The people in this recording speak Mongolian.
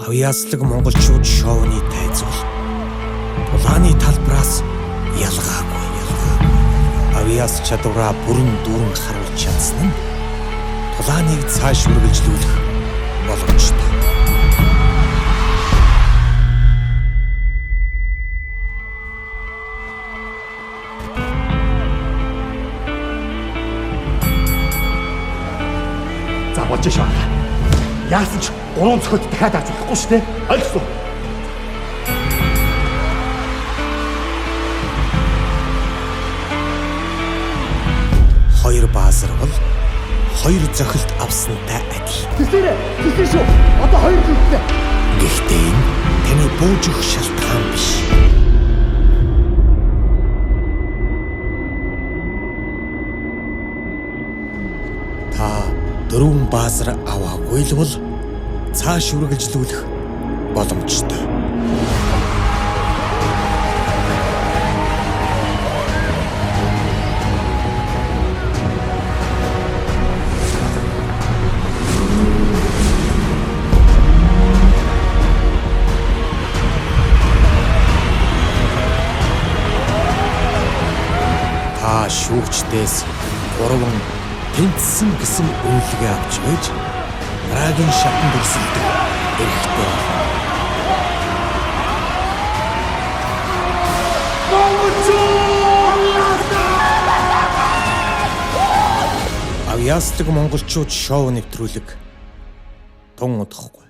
Авьяаслаг монголчууд шоуны тайз бол тулааны талбараас ялгаагүй. Авьяас чадвараа бүрэн дүүрэн харуулж чадсан нь тулааныг цааш үргэлжлүүлэх боломжтой. За болж шээ. Яасан ч гурван цохиод дахиад авч болохгүй шүү дээ. Ойлгосон. Хоёр баазар бол хоёр зохилт авсантай адил. Тэсэрэ, тэсэр шүү. Одоо хоёр зүгтээ. Гэхдээ энэ таны бууж өгөх шалтгаан биш. Та дөрвөн баазар аваагүй л бол цааш үргэлжлүүлэх боломжтой. Та шүүгчдээс гурван тэнцсэн гэсэн үнэлгээ авч байж дараагийн шатанд өрсөлдөх эрхтэй болно. Авьяаслаг монголчууд шоу нэвтрүүлэг тун удахгүй.